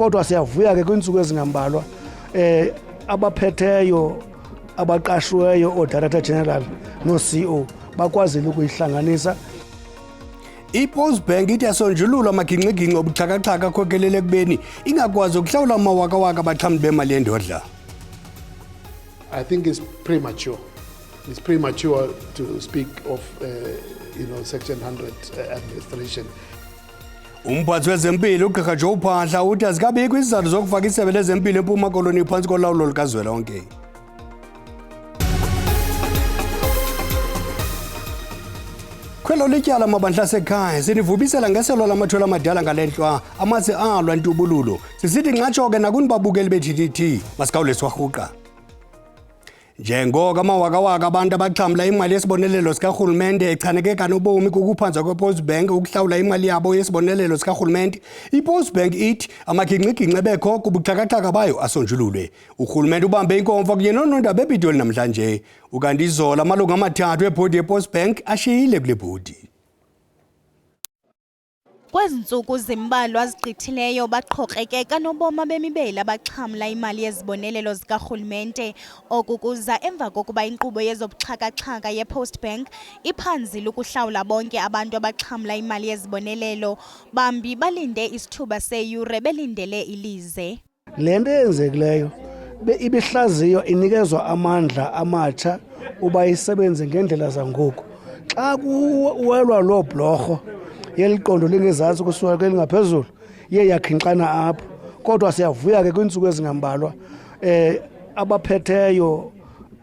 Kodwa siyavuya ke kwiintsuku ezingambalwa abaphetheyo abaqashiweyo oo-director general noo-CEO bakwazile ukuyihlanganisa. I-Post Bank ithi yasonjululwa amagingxigingxi obuxhakaxhaka akhokelele ekubeni ingakwazi ukuhlawula amawakawaka abaxhamli bemali yendodla. I think it's premature. It's premature to speak of Section 100 administration. Umphathi wezempilo uGqirha Joe Phaahla uthi azikabikho izizathu zokufaka isebe lezempilo eMpuma Koloni phantsi kolawulo lukazwelonke. Khwelo lityala mabandla asekhaya sinivubisela ngeselo lamathwele amadala ngale ntlwa amatsi alwa ntubululo sisithi nxatsho ke nakuni babukeli be-TTT masikhawule siwarhuqa. Njengoko amawakawaka abantu abaxhamla imali yesibonelelo sikarhulumente echaneke kanobomi kukuphanza kwePost Bank ukuhlawula imali yabo yesibonelelo sikarhulumente, iPost Bank ithi amagingxigingxi ebekho kubuxhakaxhaka bayo asonjululwe. Urhulumente ubambe inkomfa kunye noonondaba ePitoli namhlanje. Ukanti izolo amalungu amathathu ebhodi yePost Bank ashiyile kule bhodi. Kwezi ntsuku zimbalwa zigqithileyo baqhokreke kanobom abemibeli abaxhamla imali yezibonelelo zikarhulumente. Oku kuza emva kokuba inkqubo yezobuxhakaxhaka yePost Bank iphanzile ukuhlawula bonke abantu abaxhamla imali yezibonelelo. Bambi balinde isithuba seeyure belindele ilize. Le nto eyenzekileyo ibihlaziywa inikezwa amandla amatsha uba isebenze ngendlela zangoku. Xa kuwelwa loo bhlorho yeli qondo lingezantsi kusuka kwelingaphezulu iye yakhinkxana apho. Kodwa siyavuya ke kwiintsuku ezingambalwa abaphetheyo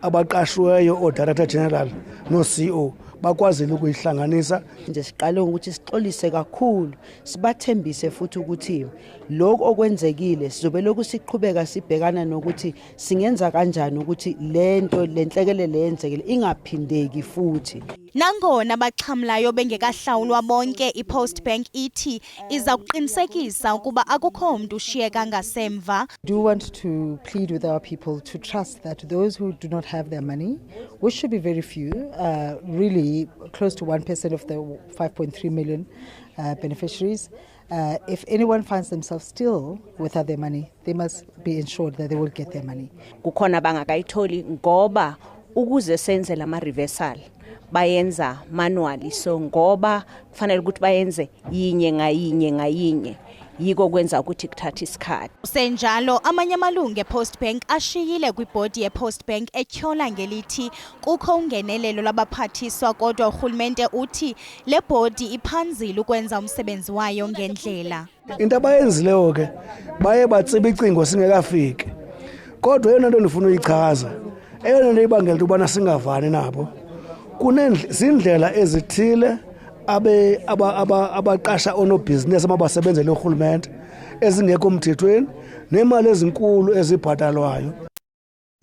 abaqashiweyo oo-director general noo-CEO bakwazile ukuyihlanganisa. Nje siqale ngokuthi sixolise kakhulu, sibathembise futhi ukuthi lokhu okwenzekile sizobe lokhu siqhubeka sibhekana nokuthi singenza kanjani ukuthi lento lenhlekelele yenzekile ingaphindeki futhi. Nangona abaxhamlayo bengekahlawulwa bonke, iPost Bank ithi iza kuqinisekisa ukuba akukho mntu ushiyeka ngasemva. Do want to plead with our people to trust that those who do not have their money, which should be very few, really close to 1% of the 5.3 million beneficiaries, if anyone finds themselves still without their money, they must be ensured that they will get their money. Kukhona abangakayitholi ngoba ukuze senze lama reversal bayenza manually, so ngoba kufanele ukuthi bayenze yinye ngayinye ngayinye, yiko kwenza ukuthi kuthathe isikhathi. Senjalo amanye amalungu ePost Bank ashiyile kwibhodi yePost Bank etyhola ngelithi kukho ungenelelo lwabaphathiswa, kodwa urhulumente uthi le bhodi iphanzile ukwenza umsebenzi wayo ngendlela. Into abayenzileyo ke baye batsiba icingo singekafiki. Kodwa eyona nto ndifuna uyichaza, eyona nto ibangela into yobana singavani nabo, zindlela ezithile abaqasha oonobhizinesi ababasebenzele urhulumente ezingekho mthethweni neemali ezinkulu ezibhatalwayo.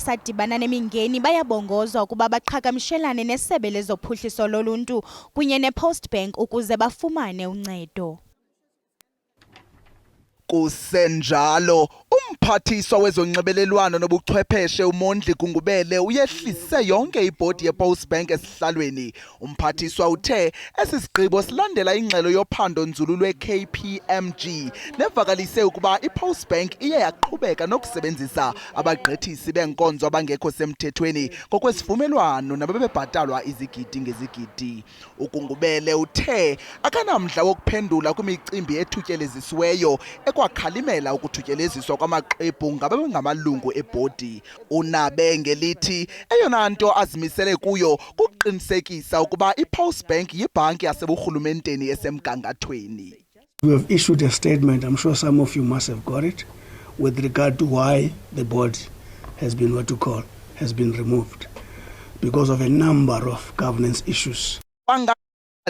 Sadibana nemingeni bayabongozwa ukuba baqhagamshelane nesebe lezophuhliso loluntu kunye nePost Bank ukuze bafumane uncedo. Kusenjalo, umphathiswa wezonxibelelwano nobuchwepheshe uMondli Gungubele uyehlise yonke ibhodi yePost Bank esihlalweni. Umphathiswa uthe esi sigqibo silandela ingxelo yophando nzulu lwe-KPMG nevakalise ukuba iPost Bank iye yaqhubeka nokusebenzisa abagqithisi beenkonzo abangekho semthethweni ngokwesivumelwano nabebebhatalwa izigidi ngezigidi. UGungubele uthe akanamdla wokuphendula kwimicimbi ethutyelezisiweyo ekwakhalimela ukuthutyeleziswa kwamaxwebhu ngababengamalungu ebhodi. Unabe ngelithi eyona nto azimisele kuyo kukuqinisekisa ukuba iPost Bank yibhanki yaseburhulumenteni esemgangathweni. We have issued a statement, I'm sure some of you must have got it, with regard to why the board has been what you call, has been removed because of a number of governance issues.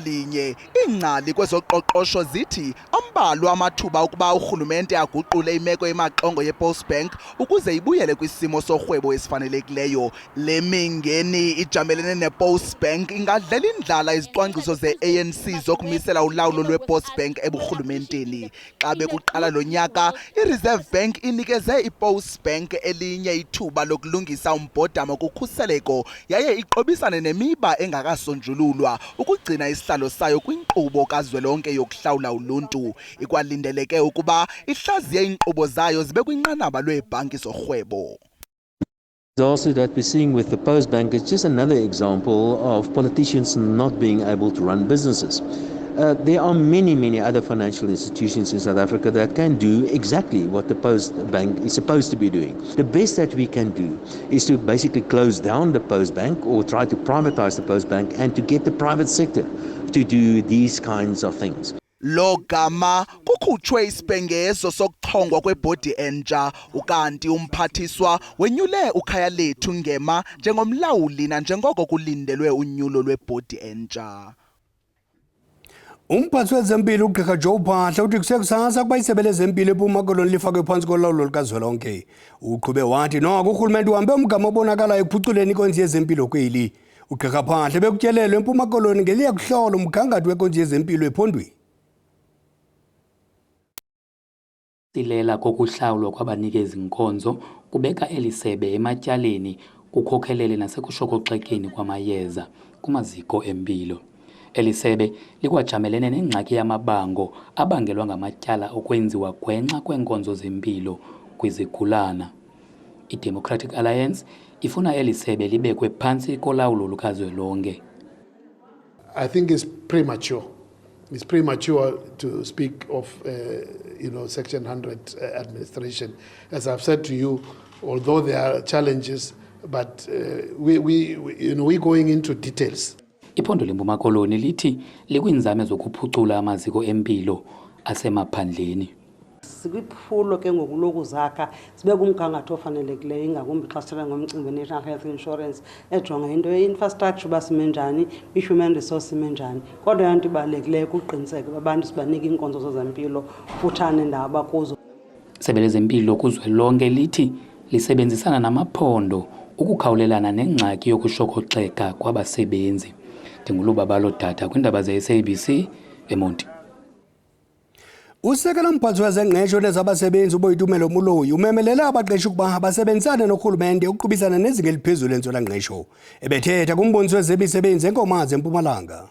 Linye iingcali kwezoqoqosho zithi ambalwa amathuba ukuba urhulumente aguqule imeko emaxongo yePost Bank ukuze ibuyele kwisimo sorhwebo esifanelekileyo. Le mingeni ijamelene nePost Bank ingadlela indlala izicwangciso ze-ANC zokumisela ulawulo lwePost Bank eburhulumenteni. Xa bekuqala lo nyaka, iReserve Bank inikeze iPost Bank elinye ithuba lokulungisa umbhodamo kukhuseleko yaye iqobisane nemiba engakasonjululwa ukugcina isihlalo. isihlalo sayo kwinkqubo kazwelonke yokuhlawula uluntu. Ikwalindeleke ukuba ihlaziye iinkqubo zayo zibe kwinqanaba lweebhanki zorhwebo. Also that we're seeing with the Postbank is just another example of politicians not being able to run businesses. There are many, many other financial institutions in South Africa that can do exactly what the Postbank is supposed to be doing. The best that we can do is to basically close down the Postbank or try to privatize the Postbank and to get the private sector to do these kinds of things. Lo gama kukhutshwe isibhengezo sokuchongwa kwebhodi entsha, ukanti umphathiswa wenyule uKhayalethu Ngema njengomlawuli nanjengoko kulindelwe unyulo lwebhodi entsha. Umphathi wezempilo uGqirha Joe Phaahla uthi kusekusasa ukuba isebe lezempilo eMpuma Koloni lifakwe phantsi kolawulo lukazwelonke. Uqhube wathi noko urhulumente uhambe umgama obonakalayo ekuphuculeni inkonzo yezempilo kweli. UGqirha Phaahla bekutyelelwe eMpuma Koloni ngeliya kuhlola umgangatho wenkonzo yezempilo ephondweni. Silela kokuhlawulwa kwabanikezi-nkonzo kubeka eli sebe ematyaleni kukhokhelele nasekushokoxekeni kwamayeza kumaziko empilo. Eli sebe likwajamelene nengxaki yamabango abangelwa ngamatyala okwenziwa gwenxa kweenkonzo zempilo kwizigulana. IDemocratic Alliance ifuna eli sebe libekwe phantsi kolawulo lukazwelonke. I think it's premature. It's premature to speak of Section 100 administration. As I've said to you, although there are challenges, but we're going into details. Iphondo leMpuma Koloni lithi likwiinzame zokuphucula amaziko empilo asemaphandleni. Sikwiphulo ke ngoku lokuzakha sibe kumgangatho ofanelekileyo, ingakumbi xa sithetha ngomcimbi we-National Health Insurance ejonga into ye-infrastructure uba sime njani, i-human resource ime njani. Kodwa eyona nto ibalulekileyo kuqiniseka uba abantu sibanika iinkonzo zezempilo kufutshane nendawo abakuzo. Isebe lezempilo kuzwelonke lithi lisebenzisana namaphondo ukukhawulelana nengxaki yokushokoxeka kwabasebenzi. NdinguLubabalo Dada kwiindaba ze-SABC eMonti. Usekela umphathi wezengqesho nezabasebenzi uBoitumelo Moloi umemelele abaqeshi ukuba basebenzisane norhulumente ukuqubisana nezinga eliphezulu lentswelangqesho. Ebethetha kumboniso wezemisebenzi eNkomazi eMpumalanga.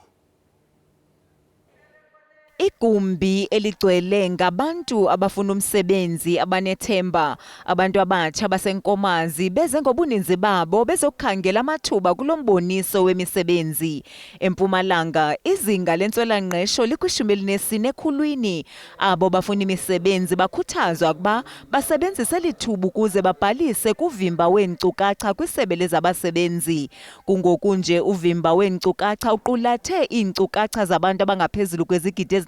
Igumbi eligcwele ngabantu abafuna umsebenzi abanethemba. Abantu abatsha baseNkomazi beze ngobuninzi babo bezokukhangela amathuba kulo mboniso wemisebenzi. EMpumalanga izinga lentswelangqesho likwi-14 ekhulwini. Abo bafuna imisebenzi bakhuthazwa ukuba basebenzise eli thuba ukuze babhalise kuvimba weenkcukacha kwisebe lezabasebenzi. Kungoku nje uvimba weenkcukacha uqulathe iinkcukacha zabantu abangaphezulu kwezigidi 6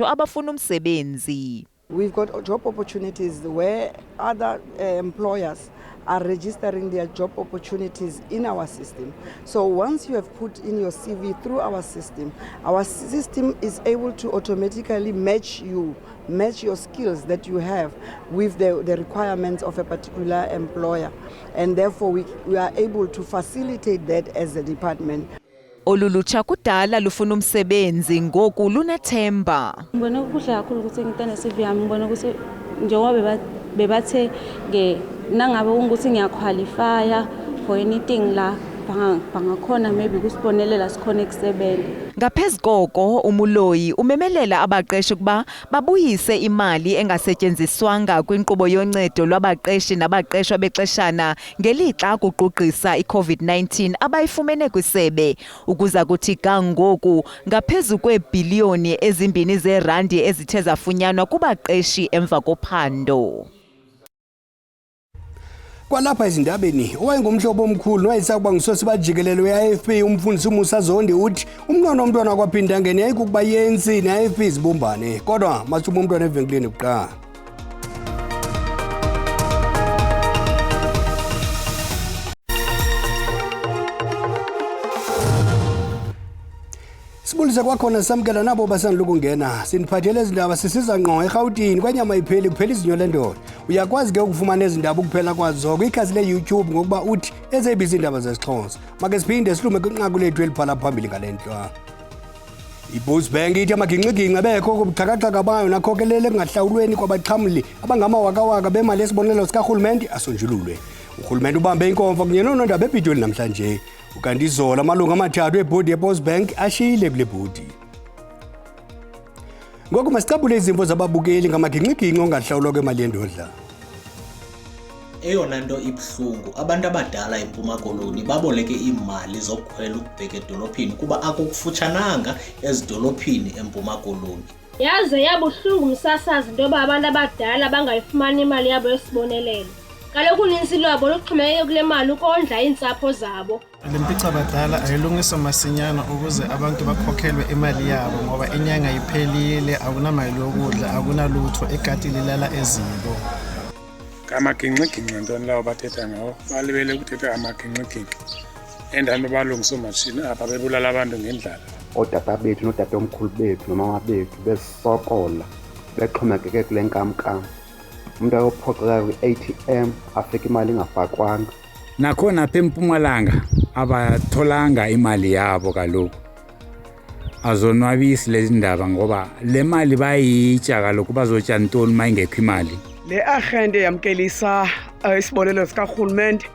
abafuna umsebenzi. We've got job opportunities where other employers are registering their job opportunities in our system. So once you have put in your CV through our system is able to automatically match your skills that you have with the requirements of a particular employer. And therefore we are able to facilitate that as a department. Olu lutsha kudala lufuna umsebenzi, ngoku lunethemba. Ngibone kuhle kakhulu ukuthi ngite ne-CV yami, ngibone ukuthi njengoba bebathe ke nangabe ukuthi ngiyaqualifya for anything la bangakhona maybe kusibonelela sikhona ekusebenza. Ngaphezu koko, uMuloyi umemelela abaqeshi ukuba babuyise imali engasetyenziswanga kwinkqubo yoncedo lwabaqeshi nabaqeshwa bexeshana ngelixa kugqugqisa iCOVID-19 abayifumene kwisebe. Ukuza kuthi ga ngoku ngaphezu kweebhiliyoni 2 zeerandi ezithe zafunyanwa kubaqeshi emva kophando. Kwalapha ezindabeni, owayengumhlobo omkhulu nowayesakuba ngusosiba jikelele we-IFP umfundisi uMusa Zondi uthi umntwana womntwana kwaphindangene yayikukuba i-ANC ne-IFP zibumbane, kodwa masithume umntwana evenkileni kuqala. Sibulise kwakhona, samkela nabo basandula ukungena. Siniphathele ezi ndaba sisiza ngqo eRhawutini, kwanyama ipheli kuphela izinyo lendoda. Uyakwazi ke ukufumana ezi ndaba ukuphela kwazo kwikhasi le-YouTube ngokuba uthi SABC Iindaba zesiXhosa. Make siphinde silume kwinqaku lethu eliphala phambili ngale ntlwa. IPostbank ithi amagingxigingxi abekho kubuxhakaxhaka bayo nakhokelele ekungahlawulweni kwabaxhamli abangamawakawaka bemali yesibonelelo sikarhulumente asonjululwe. Urhulumente ubambe inkomfa kunye noonondaba ePitoli namhlanje. Ukanti izolo amalungu amathathu ebhodi yePost Bank ashiyile kule bhodi. Ngoku masicabule izimvo zababukeli ngamagingxigingxi ongahlawulwa kwemali yendodla. Eyona nto ibuhlungu abantu abadala eMpuma Koloni baboleke iimali zokukhwela ukubheka edolophini kuba akukufutshananga ezidolophini eMpuma Koloni. Yaze yabuhlungu msasazi into yoba abantu abadala bangayifumani imali yabo yesibonelelo. Kaloku uninzi lwabo luxhomekeke kule mali ukondla iintsapho zabo. Le mpicabadala ayilungiswe masinyana ukuze abantu bakhokhelwe imali yabo ngoba inyanga iphelile, akunamali yokudla, akunalutho, ikati lilala eziko. Ngamagingxigingxi ntoni lawo bathetha ngawo, balibele ukuthetha amagingxigingxi endaweni babalungisa oomatshini apha bebulala abantu ngendlala. Ootata bethu nootatomkhulu bethu nomama bethu besokola bexhomekeke kule nkamnkam. Umntu ayophoxeka kwi-ATM afike imali ingafakwanga. Nakhona apha eMpumalanga abatholanga imali yabo kaloku. Azonwabisi lezi ndaba ngoba le mali bayitya kaloku, bazotya ntoni uma ingekho imali? Le arhente yamkelisa isibonelelo sikarhulumente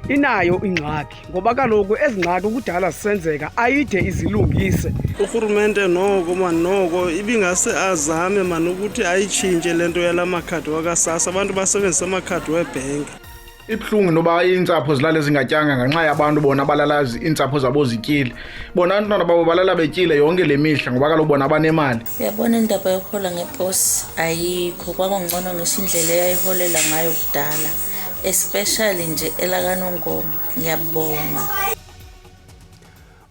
inayo ingxaki ngoba kaloku ezi ngxaki kudala zisenzeka ayide izilungise. Urhulumente noko mani noko ibingase azame mani ukuthi ayitshintshe le nto yala makhadi wakaSASSA, abantu basebenzise amakhadi webhenki. Ibuhlungu noba iintsapho zilale zingatyanga ngenxa yabantu bona balala iintsapho zabo zityile. Bona abantwana babo balala betyile yonke le mihla ngoba kaloku bona banemali. Uyabona indaba yokuhola ngeposi ayikho, kwakungcono ngisho indlela eyayiholela ngayo kudala, especially nje elakaNongoma. Ngiyabonga.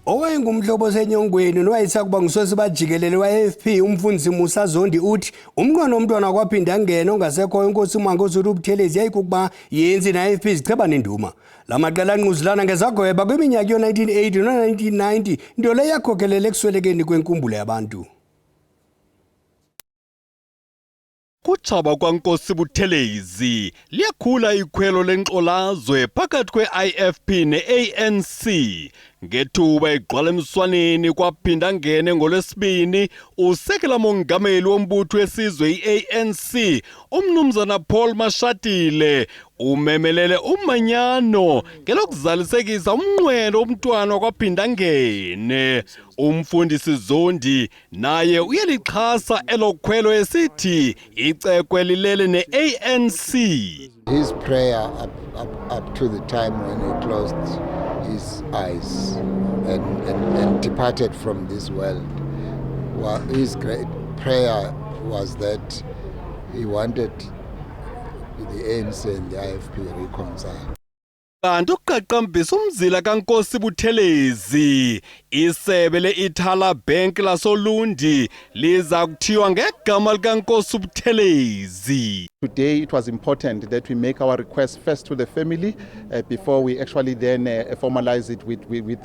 Owayengumhlobo osenyongweni nowayesakuba ngusosiba jikelele wa-AFP umfundisi Musa Zondi uthi umnqweno womntwana kwaphinda angene ongasekhoyo inkosi uMangosuthu Buthelezi yayikukuba i-ANC ne-IFP zicheba nenduma. La maqela anquzulana ngezagweba kwiminyaka yo-1980 no-1990, nto leyo yakhokelela ekuswelekeni kwenkumbulo yabantu. Kutshaba kwaNkosi Buthelezi liyakhula ikhwelo lenxolazwe phakathi kwe-IFP ne-ANC. Ngethuba egqwala emswaneni kwaphinda ngene ngoLwesibini, usekela mongameli wombutho wesizwe i-ANC umnumzana Paul Mashatile umemelele umanyano ngelokuzalisekisa umnqweno womntwana kwaphinda ngene. Umfundisi Zondi naye uyalixhasa elo khwelo esithi icekwe lilele ne-ANC. His prayer up to the time when he closed his eyes and departed from this world, his great prayer was that he wanted the ANC and the IFP reconciled. Kanti ukuqaqambisa umzila kaNkosi Buthelezi, isebe le-Ithala Bank lasoLundi liza kuthiywa ngegama likaNkosi Buthelezi. Today it was important that we make our request first to the family before we actually then formalize it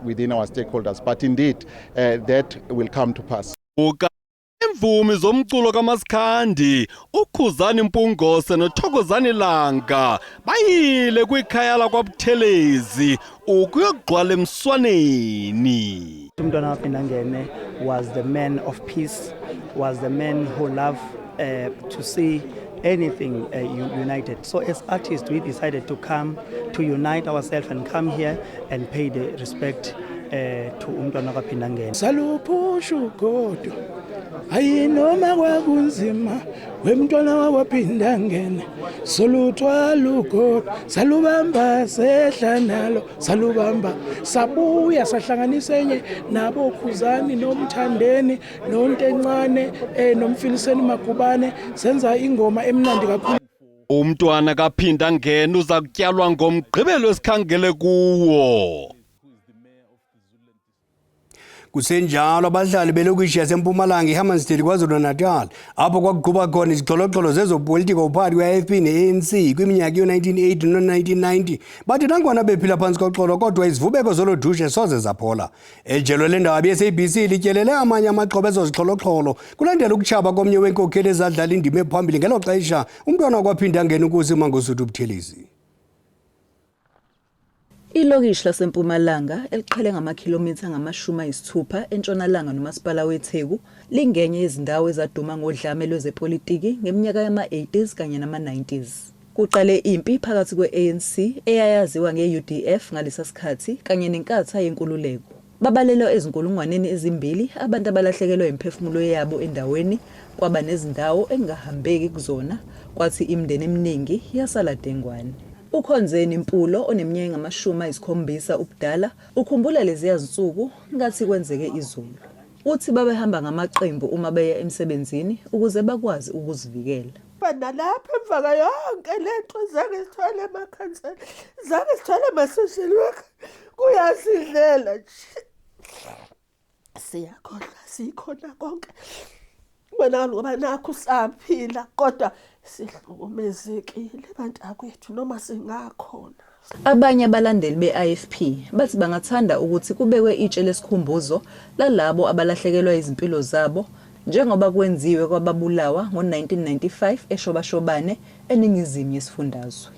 within our stakeholders. But indeed, that will come to pass. Uka imvumi zomculo kaMasikhandi uKhuzani Mpungose noThokozani Langa bayile kwikhaya lakwaButhelezi ukuyogqwala emswaneni. Umntwana waPhindangene was the man of peace, was the man who loved to see anything united. So as artists, we decided to come to unite ourselves and come here and pay the respect to umntwana kaPhindangene. Saluphusha ugodo, hayi noma kwakunzima, wemntwana wakwaPhindangene, soluthwala ugodo, salubamba sehla nalo, salubamba sabuya sahlanganisa enye nabo Khuzani noMthandeni noNtencane noMfiliseni Magubane, senza ingoma emnandi kakhulu. Umntwana kaPhinda ngena uza kutyalwa ngoMgqibelo esikhangele kuwo. Kusenjalo, abahlali belokishi yaseMpumalanga iHammarsdale KwaZulu-Natal, apho kwakuqhuba khona izixholoxholo zezopolitiko phakathi kwe-IFP ne-ANC kwiminyaka yo-1980 no-1990, bathi nangona bephila phantsi koxolo kodwa izivubeko zolo dushe soze zaphola. Ejelo lendaba ye-SABC lityelele amanye amaxhoba ezo zixholoxholo kulandela ukutshaba komnye weenkokheli ezadlala indima ephambili ngelo xesha, umntwana kwaphinda angena uNkosi Mangosuthu Buthelezi. Ilokishi laseMpumalanga eliqhele ngamakhilomitha angama-60 entshonalanga nomasipala weTheku lingenye yezindawo ezaduma ngodlame lwezepolitiki ngeminyaka yama-80s kanye nama-90s. Kuqale impi phakathi kwe-ANC eyayaziwa nge-UDF ngalesa sikhathi kanye neNkatha Yenkululeko. Babalelwa ezinkulungwaneni ezimbili abantu abalahlekelwa imiphefumulo yabo endaweni, kwaba nezindawo ekungahambeki kuzona, kwathi imindeni eminingi yasala dengwane. UKhonzeni Mpulo oneminyaka engama-70 ubudala ukhumbula leziya zinsuku ngathi kwenzeke izolo. Uthi babehamba ngamaqembu uma beya emsebenzini ukuze bakwazi ukuzivikela. Nalapha emva kwayonke le nto zange sithole amakhansela, zange sithole ama-social worker, kuyasidlela nje. Siyakhohlwa sikhona konke. Kubonakala ngoba nakhu saphila kodwa sihlukumezekile bantakwethu noma singakhona. Abanye abalandeli be-IFP bathi bangathanda ukuthi kubekwe itshe lesikhumbuzo lalabo abalahlekelwa izimpilo zabo njengoba kwenziwe kwababulawa ngo-1995 eShobashobane eningizimu yesifundazwe.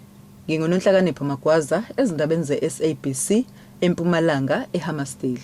NginguNonhlakanipho Magwaza ezindabeni ze-SABC eMpumalanga eHammarsdale.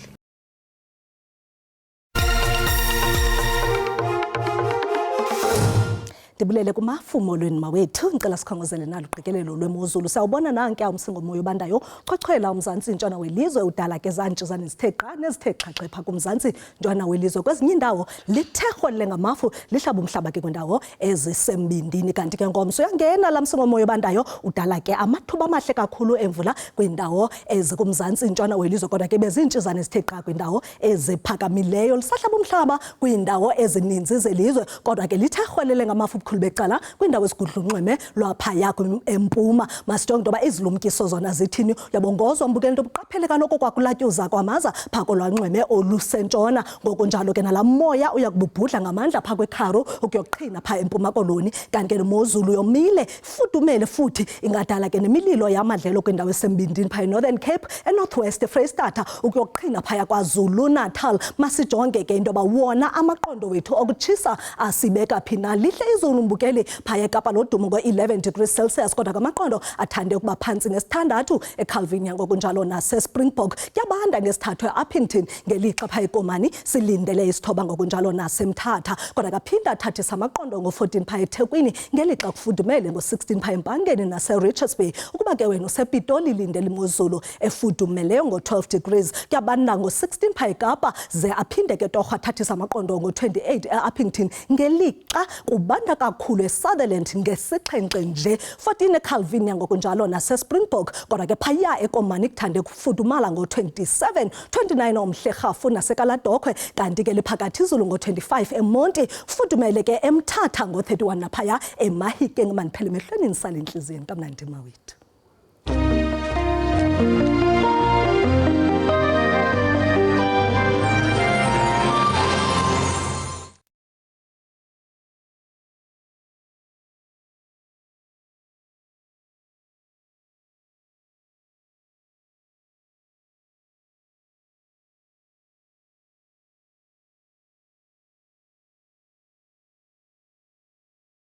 Ndibulele kumafu molweni mawethu ngicela sikhongozele nalo uqikelelo lwemozulu siyawubona nanke umsingomoya obandayo chochwela umzantsi ntshona welizwe udala ke zantshizane zithe qa nezithe xhaxhe pha kumzantsi ntshona welizwe kwezinye iindawo lithe rholele ngamafu lihlaba umhlaba ke kwindawo ezisembindini kanti ke ngomso uyangena la msingomoya obandayo udala ke amathuba amahle kakhulu emvula kwiindawo ezikumzantsi ntshona welizwe kodwa ke beziintshizane zithe qa kwindawo eziphakamileyo lisahlaba umhlaba kwiindawo ezininzi zelizwe kodwa ke lithe rhwelele ngamafu ubukhulu becala kwiindawo ezigudla unxweme lwaphaya empuma masijonge into yoba izilumkiso zona zithini uyabongozwa mbukeli into ubuqaphele kaloku kwakulatyuza kwamaza phaa kolwanxweme olusentshona ngokunjalo ke nalaa moya uya kububhudla ngamandla phaa kwekharu ukuyoqhina phaa empuma koloni kanti ke nomozulu yomile fudumele futhi ingadala ke nemililo yamadlelo kwindawo esembindini phaya eNorthern Cape, eNorth West, eFreyistata ukuyoqhina phaya KwaZulu Natal. Masijonge ke into yoba wona amaqondo wethu okutshisa asibeka phi na. Lihle izulu mbukeli phaya eKapa lodumo ngo-11 degrees Celsius kodwa kamaqondo athande ukuba phantsi ngesithandathu eCalvinia ngokunjalo naseSpringbok. Kuyabanda ngesithathu eUppington ngelixa phaya eKomani silindele isithoba ngokunjalo naseMthatha. Kodwa kaphinda athathisa amaqondo ngo-14 phaya eThekwini ngelixa kufudumele ngo-16 pha eMpangeni naseRichards Bay. Ukuba ke wena usePitoli lindela imozulu efudumeleyo ngo-12 degrees. Kuyabanda ngo-16 pha eKapa ze aphinde ke torho athathisa amaqondo ngo-28 e-Upington ngelixa kubanda kakhulu eSutherland ngesixhenxe nje 14 eCalvinia ngokunjalo naseSpringbok. Kodwa ke phaya eKomani kuthande kufudumala ngo-27 29 omhle rhafu naseKaladokhwe kanti ke liphakathi izulu ngo-25 eMonti fudumele ke eMthatha ngo-31 naphaya eMahikeng. Mandiphele emehlweni ndisale entliziyweni kamnandi mawethu.